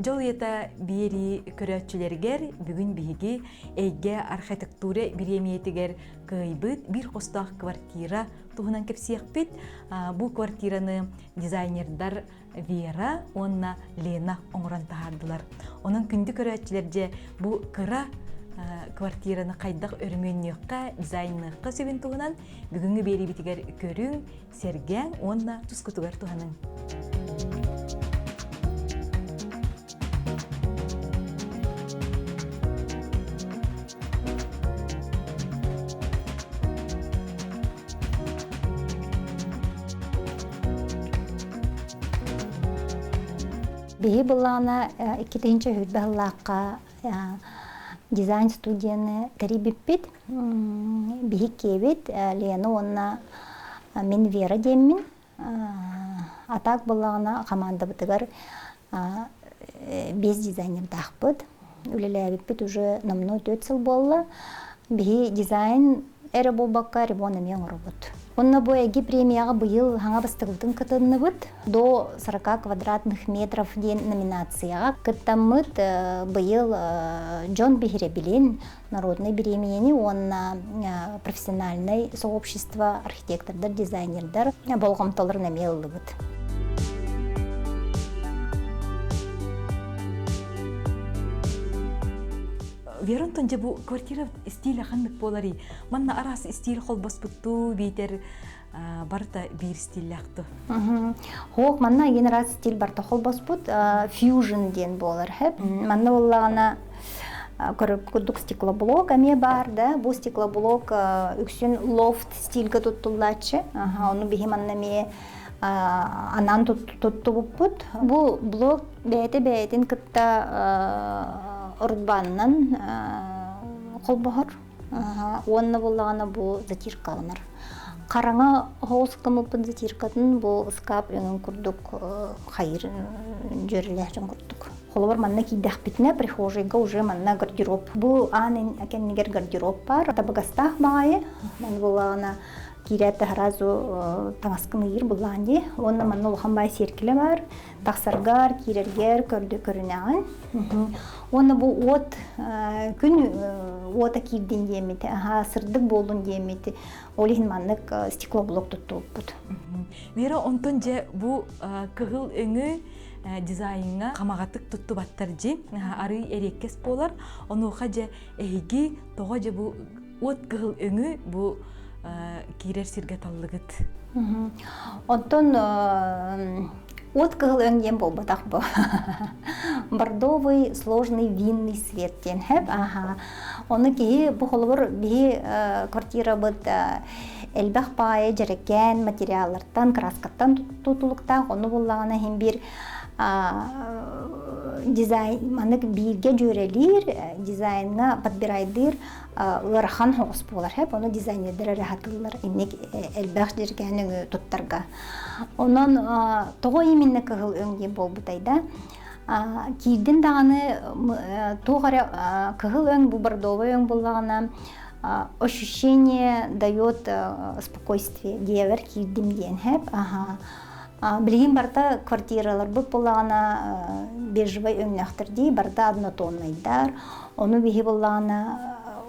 Дьол уйата биэрии көрөөччүлэригэр бүгүн биһиги Эйгэ архитектура бириэмийэтигэр кыайбыт биир хостоох квартира туһунан кэпсиэхпит. Бу квартираны дизайнердар Вера уонна Лена оҥорон таһаардылар. Онон күндү көрөөччүлэр дьэ бу кыра квартираны хайдах өрөмүөннүөххэ, дизайнныахха сөбүн туһунан бүгүҥҥү биэриибитигэр көрүҥ, сэргээҥ уонна тускутугар туһаныҥ. Биһи былаана иккитинчи сүүрбэ сыллаахха дизайн студияны тэрийбиппит. Биһи киэбит Лена уонна мин Вера диэммин. А так буоллаҕына хамаандабытыгар биэс дизайнердаахпыт. Үлэлээбиппит уже номнуо 4 сыл буолла. Биһи дизайн эрэ буолбакка ремонт эмиэ оҥоробут. Онно бу эги премияҕа быйыл хаҥа бастакыбытын кытынныбыт. До 40 квадратных метров диэн номинацияҕа кыттаммыт быйыл дьон биһирэбилин народнай бириэмийэни уонна профессиональнай сообщество архитектордар, дизайнердар болҕомтолорун эмиэ ыллыбыт. Вера онтон дьэ бу квартира стиля ханнык буоларый? Манна араас стиль холбоспуттуу биитэр барыта биир стиллээхту? Хоох манна ген араас стиль барыта холбоспут фьюжн диэн буолар хэп. Манна буоллаҕына курдук стеклоблок эмиэ баар да бу стеклоблок үксүн лофт стильгэ туттуллааччы ону биһи манна эмиэ анаан туттубуппут бу блок бэйэтэ бэйэтин кытта урбаанынан холбоһор уонна буоллаҕына бу затиркаланар хараҥа оһоҕос гыммыппын затиркатын бу ыскаап өҥүн курдук хайыр дьүөрэлээх дьон курдук Холобур, манна киирдэхпитинэ, прихожайга уже манна гардероб. Бу аан кэннигэр гардероб баар. Табыгастаах баҕайы. Маны буоллаҕына киирээт да сразу таҥаскын ыйыыр буллаан дии. Уонна манна улахан баай сиэркилэ баар. Тахсаргар, киирэргэр көрдө көрүнэҕин. Уонна бу уот күн уота киирдин диэммит, аха сырдык буоллун диэммит. Ол иһин маннык стеклоблок туттубуппут. Вера, онтон дьэ бу кыһыл өҥү дизайҥҥа хамаҕатык туттубаттар дьи арый эриэккэс буолар онуоха дьэ эһиги тоҕо дьэ бу уот кыһыл өҥү бу киирэр сиргэ таллыгыт Онтон уот кыһыл өҥ диэн буолбатах бу бордовый сложный винный свет диэн хэп аха ону киһи бу холобур биһи квартирабыт элбэх баайы дьэрэкээн материаллартан краскаттан тутулуктаах ону буллаҕына иһин биир дизайн маннык бииргэ дьүөрэлиир дизайнҥа подбирайдыыр ыарахан соҕус буолар хэп ону дизайнердар эрэ сатыыллар инник элбэх дьэрэкээн өҥү туттарга онон тоҕо именно кыһыл өҥ диэн буолбутай да киирдин даҕаны туох эрэ кыһыл өҥ бу бордовай өҥ буоллаҕына ощущение дает спокойствие диэбэр киирдим диэн хэп аха билигин барыта квартираларбыт буоллаҕына бежевай өҥнөөхтөр дии барыта однотоннайдар ону биһи буоллаҕына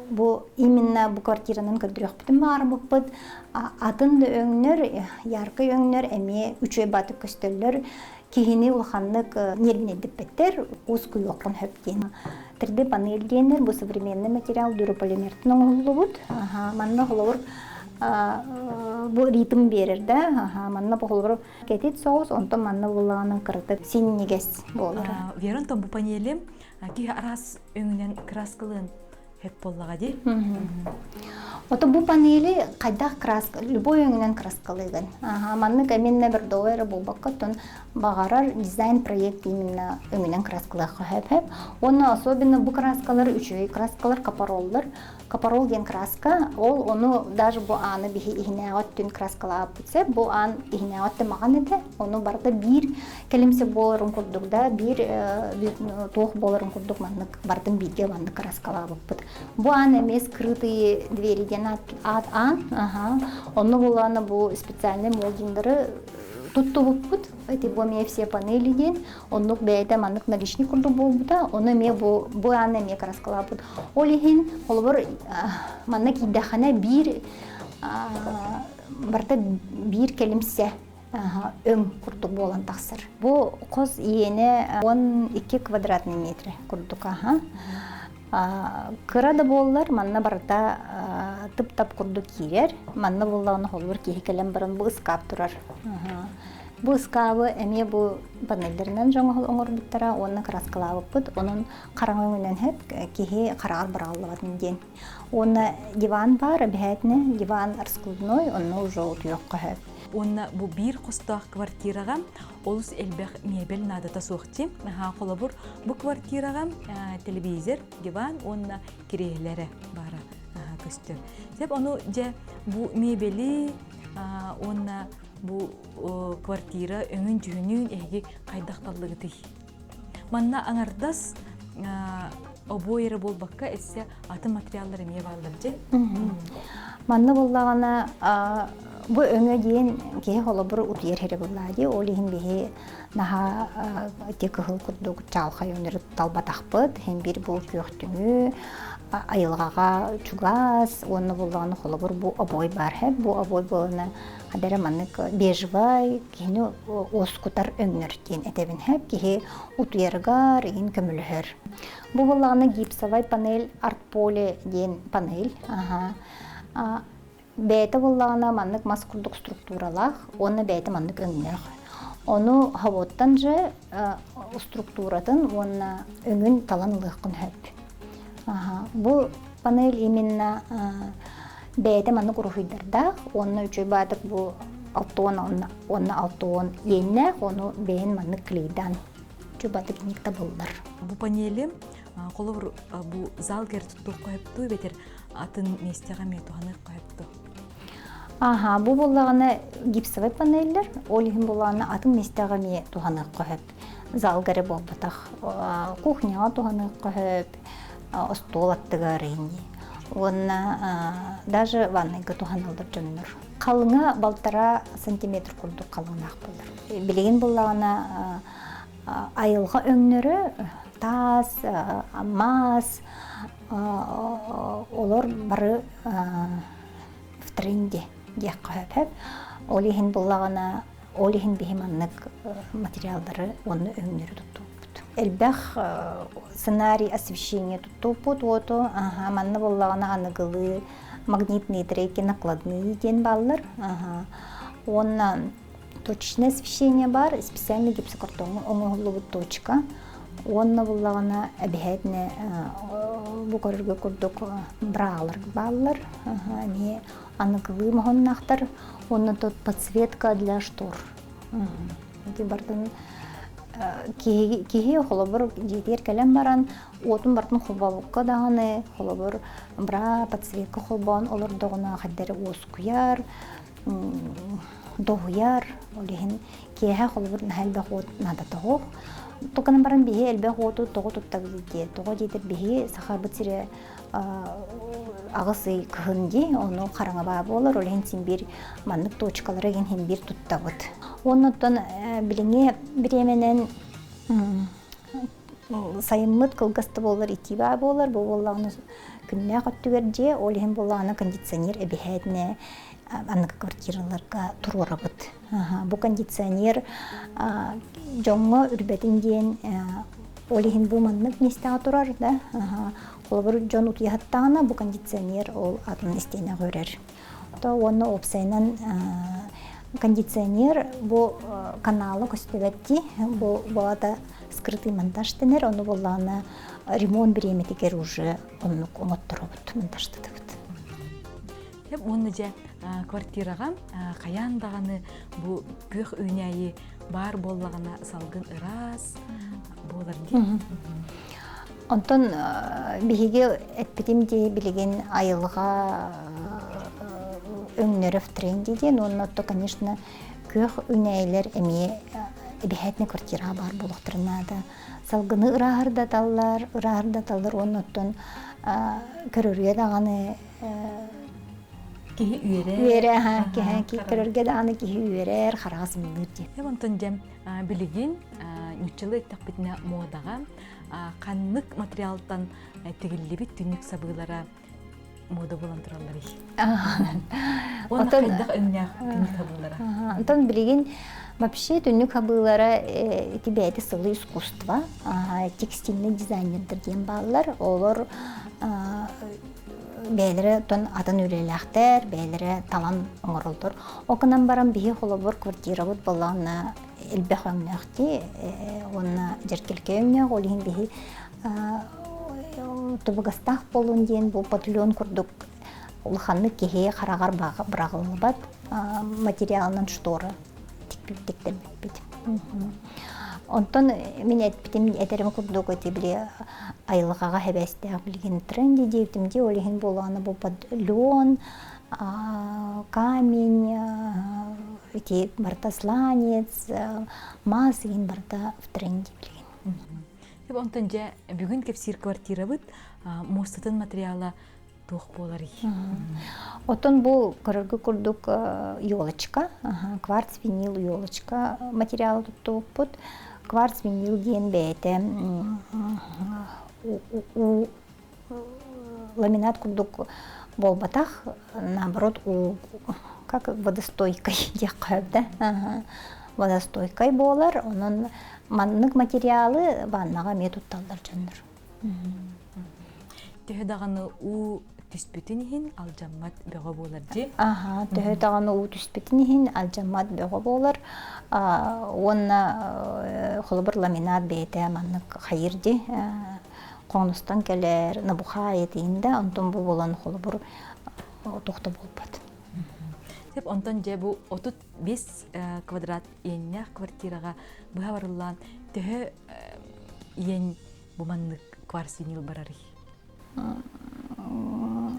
бу именно бу квартиранан көрдөрүөхпүтүн баҕарбыппыт атын да өҥнөр яркай өҥнөр эмиэ үчүгэй баатык көстөллөр киһини улаханнык нервнэйдиппэттэр уускуйуоххун сөп диэн 3D панель диэннэр бу современный материал дюрополимертан оҥоһуллубут манна холобур бу ритм биэрэр да манна бу холобур кэтит соҕус онтон манна буллаҕынан кыратык синньигэс буолар Вера онтон бу панели киһи араас өҥүнэн краскалыан Хэп буоллаҕа дии. Ото бу панели хайдах краска, любой өҥүнэн краскалыыгын. Аха, маннык именно бордовой эрэ буолбакка, оттон баҕарар дизайн проект именно өҥүнэн краскалыахха сөп. Уонна особенно бу краскалар үчүгэй краскалар капароллар. Капарол диэн краска, ол ону даже бу ааны биһи иһинээҕи өттүн краскалаабыт сөп. Бу аан иһинээҕи өттө маҕан этэ. Ону барыта биир кэлимсэ буоларын курдук да, биир туох буоларын курдук маннык бардым бииргэ маннык краскалаабыппыт. Бу аан эмиэ скрытые двери диэн аат аан. Аха. Онно булаана бу специальный молдингдары Туттубуппут. Эти бу эмиэ все панели диэн. Оннук бэйэтэ маннык наличник курдук буолбута. Ону эмиэ бу бу ааны эмиэ краскалаабыт. Ол иһин холобур манна киирдэххинэ биир барыта биир кэлимсэ өҥ курдук буолан тахсар. Бу хос иэнэ 12 квадратный метр курдук аха. Кыра да буоллар, манна барыта тып-тап курдук киирэр. Манна буоллаҕына холобур киһи кэлэн баран бу ыскаап турар. Бу ыскаабы эмиэ бу панеллэринэн дьоҥоһул оҥорбуттара уонна кырааскалаабыппыт. Онон хараҥа өҥүнэн хэп киһи хараҕар быраҕыллыбатын диэн. Уонна диван баар, эбэһээтинэ диван раскладной, онно уже утуйуохха сөп. Уонна бу биир хостоох квартираҕа олус элбэх мебель наадата суох дии. Холобур, бу квартираҕа телевизор, диван уонна кириэһилэрэ баара көстөр. Сөп, ону дьэ бу мебели уонна бу квартира өҥүн-дьүһүнүн эһиги хайдах таллыгытый? Манна аҥардас обуой эрэ буолбакка, өссө атын материаллар эмиэ бааллар дьэ. Манна буоллаҕына бу өҥө диэн киһи холобур утуйар эрэ буоллаа дии. Ол иһин биһи наһаа ити кыһыл курдук чаалхай өҥнөрү талбатахпыт. Иһин биир бу күөхтүҥү айылҕаҕа чугас уонна буоллаҕына холобур бу обуой баар һэп. Бу обуой буолана хадара маннык бежевай киһини уоскутар өҥнөр диэн этэбин һэп. Киһи утуйарыгар иһин көмөлөһөр. Бу буоллаҕына гипсовай панель артполе диэн панель. Аха. Бэйэтэ буоллаҕына маннык мас курдук структуралаах уонна бэйэтэ маннык өҥнөөх. Ону хавоттан же структуратын уонна өҥүн талан ылыаххын сөп. Бу панель именно бэйэтэ маннык уруһуйдардаах уонна үчүгэй баатык бу алтуон уонна алтуон иэннээх ону бэйэн маннык клейдаан чубатык табыллар. Бу панели холобур бу залгер туттуохха сөптүү эбэтэр атын миэстэҕэ эмиэ туһаныахха сөптүү? Аха, бу буоллаҕына гипсовай панеллэр, ол иһин буоллаҕына атын миэстэҕэ эмиэ туһаныахха сөп. Залга эрэ буолбатах. Кухняҕа туһаныахха сөп, остуол аттыгар ини. Уонна даже ваннайга туһаналлар дьоннор. Халыҥа балтараа сантиметр курдук халыҥнаах буолар. Билигин буоллаҕына айылҕа өҥнөрө таас, маас, олор бары в тренде диэххэ сөп. Ол иһин буллаҕына, ол иһин биһи маннык материаллары уонна өҥнөрү туттубуппут. Элбэх сценарий освещения туттубуппут уоту. Манна буллаҕына аныгылыы магнитные треки накладные диэн бааллар. Уонна точечное освещение баар, специальный гипсокартоҥҥа оҥоһуллубут точка. Уонна буллаҕына эбэһээтинэ бу көрөргө курдук браалар бааллар. Эмиэ аныгылыы моһоннаахтар. Уонна тут подсветка для штор. Ити бартын киһи, киһи холобур дьиэтигэр кэлэн баран уотун бартын холбообукка даҕаны холобур бра подсветка холбоон олордоҕуна хайдары уоскуйар доһуйар, ол иһин киэһэ холобур наһаа элбэх уот наадата суох. Туканан баран биһи элбэх уоту тоҕо туттабыт диye, тоҕо диэтэр биһи сахабыт сирэ аҕыс ый кыһын дии, ону хараҥа баа буолар, ол иһин син биир маннык точкалары иһин син биир туттабыт. Уонна оттон билиҥҥи бириэмэнэн сайыммыт кылгас да буоллар итии баа буолар, бу буоллаҕына күннээх өттүгэр дьиэ, ол иһин буоллаҕына кондиционер эбиһээтинэ аныгы квартираларга туруорабыт. Бу кондиционер дьоҥҥо үрбэтин диэн ол иһин бу маннык миэстэҕэ турар да. Холобур дьон утуйаһыттаҕына бу кондиционер ол атын истиэнэҕэ үрэр. То уонна уопсайынан кондиционер бу канала көстүбэт дии. Бу буолата скрытый монтаж дэнэр, ону буоллаҕына ремонт бириэмэтигэр уже оннук оҥотторобут, монтажтатабыт. Уонна дьэ квартираҕа хайаан даҕаны бу күөх үүнээйи баар буоллаҕына салгын ыраас буолар дии. Онтон биһиги эппитим дии билигин айылҕа өҥнөрө в тренде диэн уонна отто конечно күөх үүнээйилэр эмиэ эбэһээтинэ квартираҕа баар буолуохтарын наада. Салгыны ырааһырдаталлар, ырааһырдаталлар уонна оттон көрөргө даҕаны. Киһи үөрэр. Үөрэ, киһи көрөргө даҕаны киһи үөрэр, хараҕа сымныыр диэн. Онтон дьэ билигин ньуччалыы эттэхпитинэ муодаҕа ханнык материалтан тигиллибит түннүк сабыылара мода буолан туралларый? Уонна хайдах өҥнөөх түннүк хабыылара? Онтон билигин вообще түннүк хабыылара ити бэйэтэ сылы искусство, текстильный дизайнердар диэн бааллар. Олор бэйэлэрэ тон атын үлэлээхтэр, бэйэлэрэ талан оҥороллор. Ол гынан баран биһи холобур квартирабыт буоллаҕына элбэх өҥнөөх дии уонна дьэргэлгэ өҥнөөх, ол иһин биһи тубугастаах буолун диэн бу патлен курдук улаханнык киһи хараҕар быраҕыллыбат материалынан штора тиктэрбиппит. Онтон мин эппитим этэрим курдук ити били айылҕаҕа хэбэстээх билигин тренди диэбитим дии ол иһин буолаана бу лен камень ити барыта сланец мас иһин барыта в тренде билигин. Онтон дьэ бүгүн кэпсиир квартирабыт муостатын материала туох буоларый? Оттон бу көрөргө курдук елочка, кварц винил елочка материалы туттубуппут. Кварц винил диэн бэйэтэ ламинат курдук буолбатах, наоборот уу как водостойкай диэххэ сөп да. Водостойкай буолар, онон маннык материалы ваннаҕа эмиэ тутталлар дьоннор. Төһө даҕаны уу түспүтүн иһин алдьаммат бөҕө буолар дии. Аха, төһө даҕаны уу түспүтүн иһин алдьаммат бөҕө буолар. Уонна холобур ламинат бэйэтэ маннык хайыр дии. Хоҥностон кэлэр, набухаайы тиин да, онтон бу буолан холобур туох да буолбат. Сөп, онтон дьэ бу 35 квадрат иэннээх квартираҕа быһа барыллаан төһө иэн бу маннык кварцвинил барарый?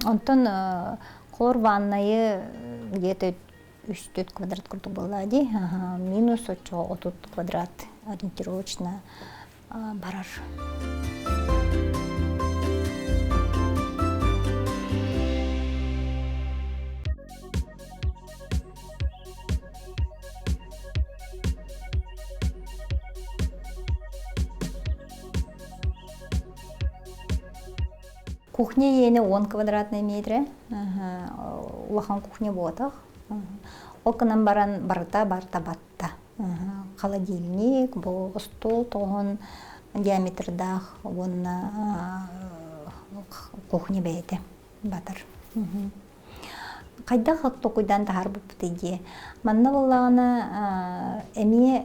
Онтон холор ваннайы где-то 3-4 квадрат курдук буолла дии. Минус оччо 30 квадрат ориентировочно барар. Кухня иэнэ 10 квадратный метрэ. Улахан кухня буотах. Ол гынан баран барыта барта батта. Холодильник, бу остуол тоҕон диаметрдаах уонна кухня бэйэтэ батар. Хайдах толкуйдаан таһаарбыппытый диye. Манна буоллаҕына эмиэ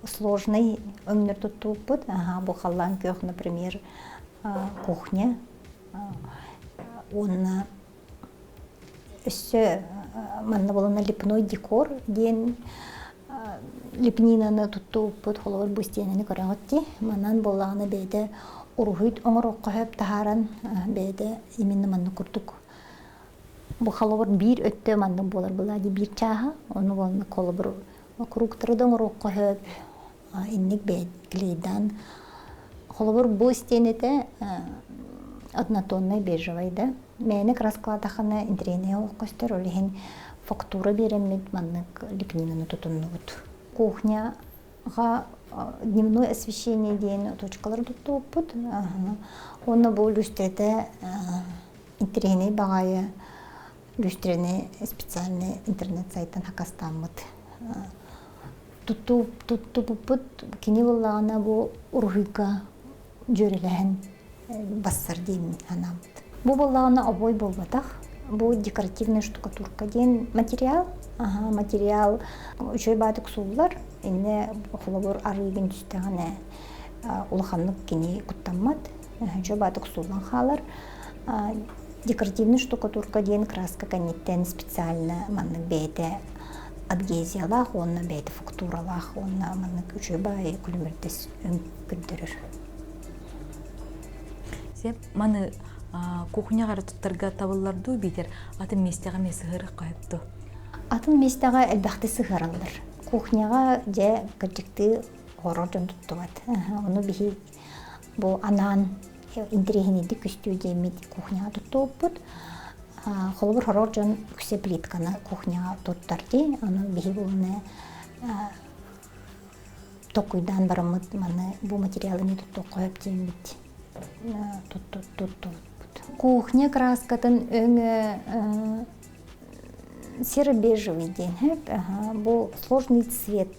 сложный өҥнөр туттубуппут. Бу халлаан күөх, например, кухня уонна Өссө манна буолана лепной декор диэн лепнинаны туттубуппут, холобур бу истиэнэни көрөҕүт дии. Манан буоллаҕына бэйэтэ уруһуй оҥоруохха сөп таһааран бэйэтэ именно маннык курдук бу холобур биир өттө маннык буолар была дии биир чааһа ону уонна холобур кругтары да оҥоруохха сөп инник бэйэ клейдаан холобур бу истиэнэтэ однотонный бежевый да мээнэ краскалаатаххына интэриэһинэй олох көстөр ол иһин фактура биэрэммит маннык лепнинаны тутуннубут кухняҕа дневное освещение диэн точкалары туттубуппут уонна бу люстрата интэриэһинэй баҕайы люстраны специальный интернет сайтан хакастааммыт туттубуппут кини буоллаҕына бу уруһуйга дьүөрэлэһэн бассар диэн санаабыт. Бу буоллаҕына обуой буолбатах. Бу декоративная штукатурка диэн материал. Аха, материал үчүгэй баатык сууллар. Инне холобур арыыгын түстэҕинэ улаханнык кини куттаммат. Үчүгэй баатык сууллан хаалар. Декоративная штукатурка диэн краска кэнниттэн специально маннык бэйэтэ адгезиялаах уонна бэйэтэ фактуралаах уонна маннык үчүгэй баайы күлүмүрдэс өҥ көрдөрөр. Сеп маны кухняҕа эрэ туттарга табыллар дуу биитэр атын миэстэҕэ эмиэ сыһыарыахха сөп дуо? Атын миэстэҕэ элбэхтик сыһыараллар. Кухняҕа дьэ кырдьыктыы хорор дьон туттубат. Ону биһи бу анаан интэриэһинэйдик көстүү диэммит кухняҕа туттубуппут. Холобур, хорор дьон үксэ плитканы кухняҕа туттар дии. Ону биһиги уонна токуйдаан бараммыт маны бу материалы туттуохха сөп диэммит туттубуппут. Кухня краскатын өҥө серо-бежевый диэн сөп. Бу сложный цвет.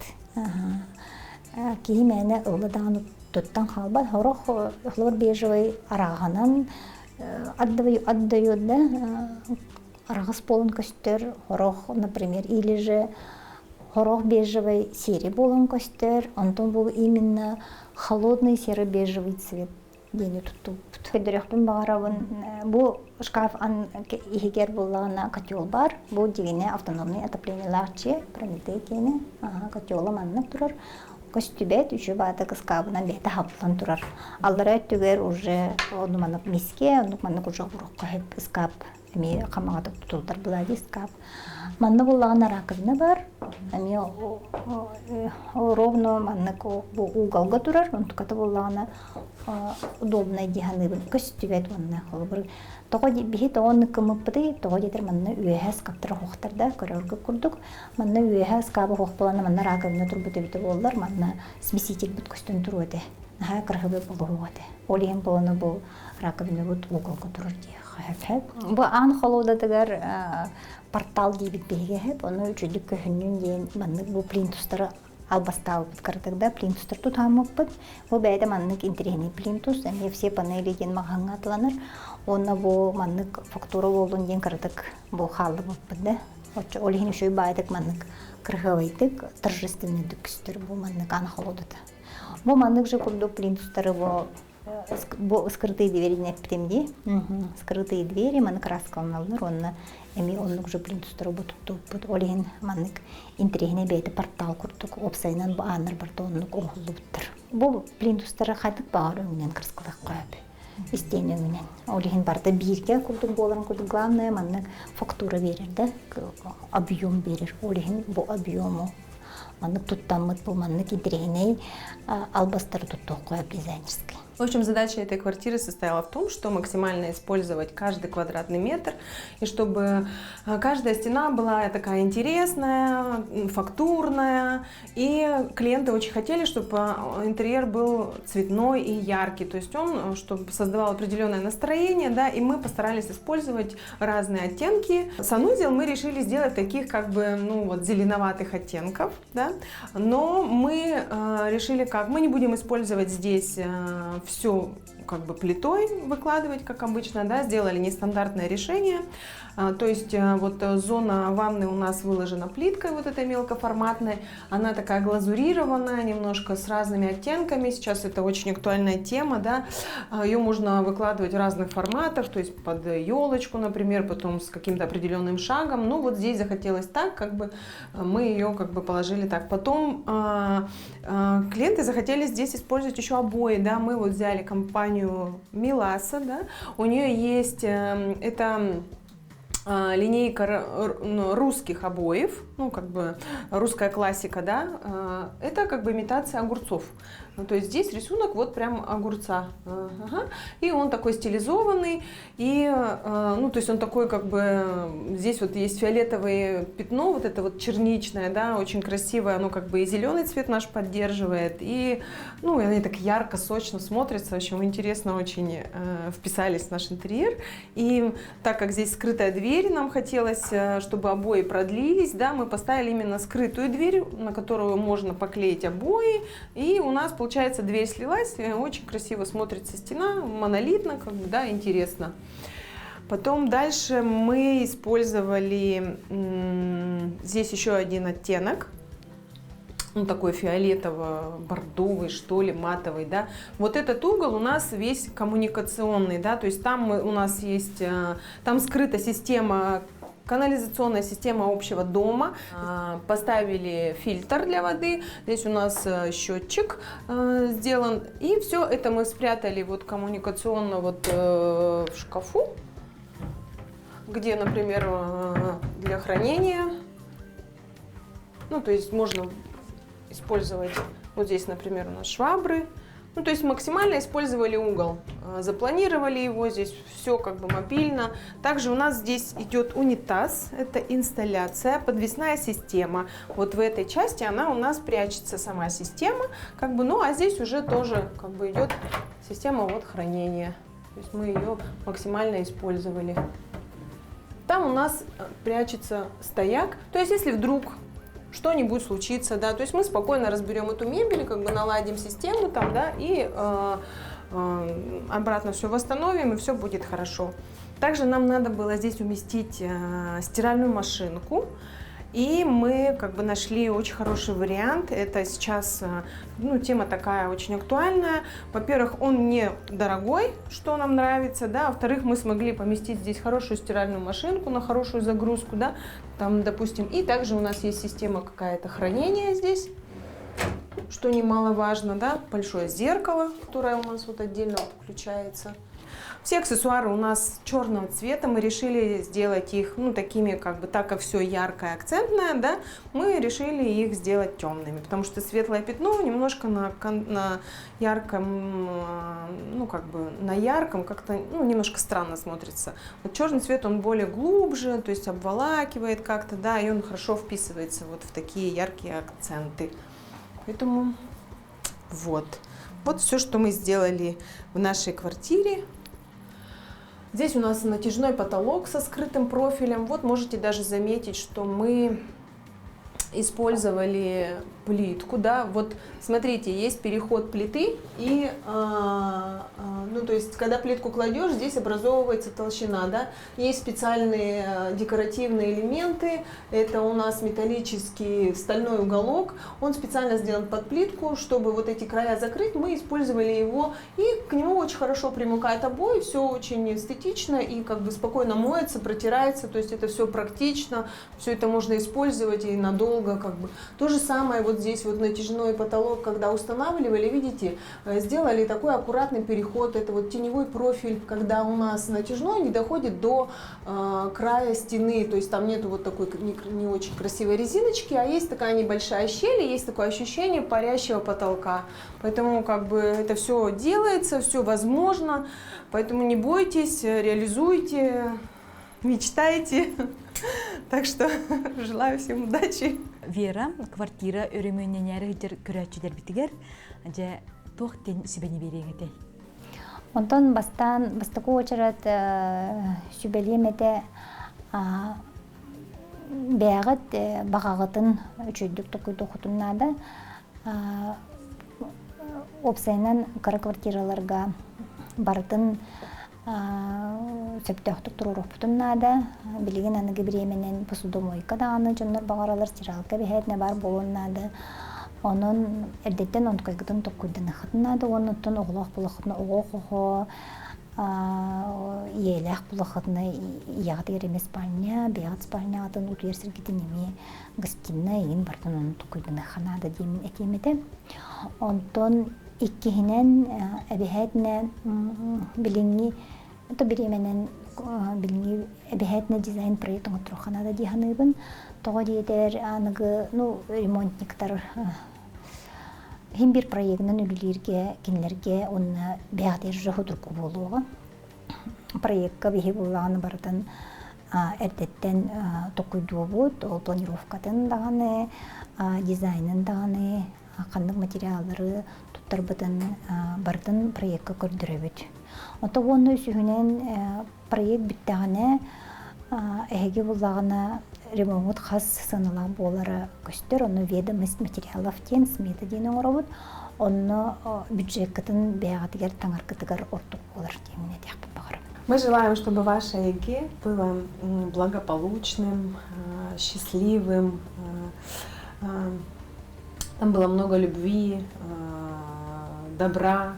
Киһи мээнэ ылла даҕаны туттан хаалбат. Сорох холобур бежевый араҕаһынан отдает да араҕас буолан көстөр, сорох, например, или же сорох бежевый серый буолан көстөр, онтон бу именно холодный серо-бежевый цвет диэни туттубуппут. Көрдөрүөхпүн баҕарабын. Бу шкаф иһигэр буоллаҕына котел бар. Бу дьиҥинэ автономный отоплениелаах дьиэ, Прометей киэнэ. Котела маннык турар. Көстүбэт, үчүгэй баатык ыскаабынан бэйэтэ хабыллан турар. Аллара өттүгэр уже ону маннык миске, оннук маннык уже урукка сөп ыскаап эмиэ хамаҕатык тутуллар былаадьы ыскаап. Манна буоллаҕына раковина бар, эмиэ ровно маннык бу уголга турар, онтуката буоллаҕына удобнай дии саныыбын. Көстүбэт уонна холобур тоҕо биһи тоҕо оннук гыммыппытый, тоҕо диэтэр манна үөһэ ыскаптар оһохтор да көрөргө курдук. Манна үөһэ ыскааба оһох буолан манна раковина турбут эбитэ буоллар, манна смесительбит көстөн туруо этэ. Наһаа кыраһыбай буолуох этэ. Ол иһин буолана бу раковинабыт уголга турар диэххэ сөп. Бу аан холуодатыгар портал диибит биһиги сөп. Ону үчүгдүк көһүннүн диэн маннык бу плинтустары албастаабыппыт кыратык да плинтустар тутааммыппыт. Бу бэйэтэ маннык интэриэһинэй плинтус, эмиэ все панели диэн маҕаһыҥҥа атыланар. Уонна бу маннык фактура буоллун диэн кыратык бу хааллыбыппыт да. Оччо ол иһин үчүгэй баайдык маннык кырыһыабайдык торжественныйдык көстөр бу маннык аан холодата. Бу маннык же курдук плинтустары бу бу скрытые двери эппитим дии. Скрытые двери маны краскаланаллар уонна эмиэ оннук же плинтустары бу туттубуппут. Ол иһин маннык интэриэһинэй бэйэтэ портал курдук уопсайынан бу ааннар барыта оннук оҥоһуллубуттар. Бу плинтустары ханнык баҕар өҥүнэн краскалыахха сөп. Истиэн өҥүнэн. Ол иһин барыта бииргэ курдук буоларын курдук главное маннык фактура биэрэр да объем биэрэр. Ол иһин бу объему маннык туттаммыт бу маннык интэриэһинэй албастары туттуохха дизайнерский. В общем, задача этой квартиры состояла в том, что максимально использовать каждый квадратный метр, и чтобы каждая стена была такая интересная, фактурная, и клиенты очень хотели, чтобы интерьер был цветной и яркий, то есть он, чтобы создавал определенное настроение, да, и мы постарались использовать разные оттенки. Санузел мы решили сделать таких как бы, ну вот, зеленоватых оттенков, да, но мы решили как, мы не будем использовать здесь все как бы плитой выкладывать, как обычно, да, сделали нестандартное решение. То есть вот зона ванны у нас выложена плиткой вот этой мелкоформатной, она такая глазурированная, немножко с разными оттенками, сейчас это очень актуальная тема, да, ее можно выкладывать в разных форматах, то есть под елочку, например, потом с каким-то определенным шагом, ну вот здесь захотелось так, как бы мы ее как бы положили так. Потом клиенты захотели здесь использовать еще обои, да, мы вот взяли компанию Миласа, да, у нее есть это линейка русских обоев, ну, как бы русская классика, да, это как бы имитация огурцов. Ну, то есть здесь рисунок вот прям огурца. Ага. И он такой стилизованный, и, ну, то есть он такой как бы, здесь вот есть фиолетовое пятно, вот это вот черничное, да, очень красивое, оно как бы и зеленый цвет наш поддерживает, и, ну, и они так ярко, сочно смотрятся, в общем, интересно очень вписались в наш интерьер. И так как здесь скрытая дверь, нам хотелось, чтобы обои продлились, да, мы поставили именно скрытую дверь, на которую можно поклеить обои, и у нас получается, дверь слилась, очень красиво смотрится стена, монолитно, как бы, да, интересно. Потом дальше мы использовали здесь еще один оттенок, ну, такой фиолетово-бордовый, что ли, матовый, да. Вот этот угол у нас весь коммуникационный, да, то есть там у нас есть, там скрыта система, канализационная система общего дома. Поставили фильтр для воды, здесь у нас счетчик сделан, и все это мы спрятали вот коммуникационно вот в шкафу, где, например, для хранения, ну, то есть можно использовать вот здесь, например, у нас швабры, Ну, то есть максимально использовали угол, запланировали его, здесь все как бы мобильно. Также у нас здесь идет унитаз, это инсталляция, подвесная система. Вот в этой части она у нас прячется, сама система, как бы, ну а здесь уже тоже как бы идет система вот хранения. То есть мы ее максимально использовали. Там у нас прячется стояк. То есть если вдруг что-нибудь случится, да, то есть мы спокойно разберем эту мебель, как бы наладим систему там, да, и обратно все восстановим, и все будет хорошо. Также нам надо было здесь уместить стиральную машинку, и мы как бы нашли очень хороший вариант. Это сейчас ну, тема такая очень актуальная. Во-первых, он не дорогой, что нам нравится, да. Во-вторых, мы смогли поместить здесь хорошую стиральную машинку на хорошую загрузку, да, там, допустим. И также у нас есть система какая-то хранения здесь, что немаловажно, да. Большое зеркало, которое у нас вот отдельно включается. Все аксессуары у нас черного цвета, мы решили сделать их, ну, такими, как бы, так как все яркое, акцентное, да, мы решили их сделать темными, потому что светлое пятно немножко на ярком, ну, как бы, на ярком как-то, ну, немножко странно смотрится. Вот черный цвет, он более глубже, то есть обволакивает как-то, да, и он хорошо вписывается вот в такие яркие акценты. Поэтому вот. Вот все, что мы сделали в нашей квартире. Здесь у нас натяжной потолок со скрытым профилем. Вот можете даже заметить, что мы использовали плитку, да, вот смотрите, есть переход плиты и, ну, то есть, когда плитку кладешь, здесь образовывается толщина, да, есть специальные декоративные элементы, это у нас металлический стальной уголок, он специально сделан под плитку, чтобы вот эти края закрыть, мы использовали его, и к нему очень хорошо примыкает обои, все очень эстетично и как бы спокойно моется, протирается, то есть это все практично, все это можно использовать и надолго, как бы. То же самое вот здесь вот натяжной потолок, когда устанавливали, видите, сделали такой аккуратный переход, это вот теневой профиль, когда у нас натяжной не доходит до края стены, то есть там нету вот такой не очень красивой резиночки, а есть такая небольшая щель, и есть такое ощущение парящего потолка. Поэтому как бы это все делается, все возможно, поэтому не бойтесь, реализуйте, мечтайте. Так что желаю всем удачи. Вера, квартира өрөмүөннэнээри сылдьар көрөөччүлэрбитигэр, дьэ, туох диэн сүбэни биэриэҥ этэй? Онтон бастаан бастакы уочарат сүбэлиэм этэ бэйэҕит баҕаҕытын үчүгэйдик толкуйдуоххутун наада. Уопсайынан кыра квартираларга барытын сөптөөхтүк туруоруохпутун наада. Билигин аныгы бириэмэнэн посудомойка даҕаны дьоннор баҕаралар, стиралка эбэһээтинэ баар буолуон наада. Онон эрдэттэн онтукайгытын толкуйданыаххытын наада уонна оттон оҕолоох буоллаххытына оҕо хоһо, ийэлээх буоллаххытына ийэҕитигэр эмиэ спальня, бэйэҕит спальняҕытын утуйар сиргитин эмиэ гостиная игин барытын ону толкуйданыахха наада диэмин этиэм этэ. Онтон иккиһинэн эбэһээтинэ билиҥҥи то бириэмэнэн билиҥҥи эбэһээтинэ дизайн проект оҥотторуохха наада дии саныыбын. Тоҕо диэтэр аныгы ну ремонтниктар иһин биир проегынан үлэлииргэ кинилэргэ уонна бэйэҕитигэр судургу буолуоҕа. Проекка биһи буоллаҕына барытын эрдэттэн толкуйдуубут, ол планировкатын даҕаны, дизайнын даҕаны, ханнык материаллары туттарбытын барытын проекка көрдөрөбүт. Ото уонна үсүһүнэн проект бүттэҕинэ эһиги буллаҕына ремоҥҥут хас сыаналаах буолара көстөр, онно ведомость материалов диэн смета диэн оҥоробут. Онно бюджеккытын бэйэҕитигэр таҥаргытыгар ордук буолар диэмин этиэхпин баҕарабын. Мы желаем, чтобы ваше ЭГЭ было благополучным, счастливым, там было много любви, добра.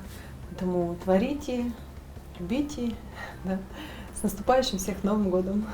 Поэтому творите, любите. Да. С наступающим всех Новым годом!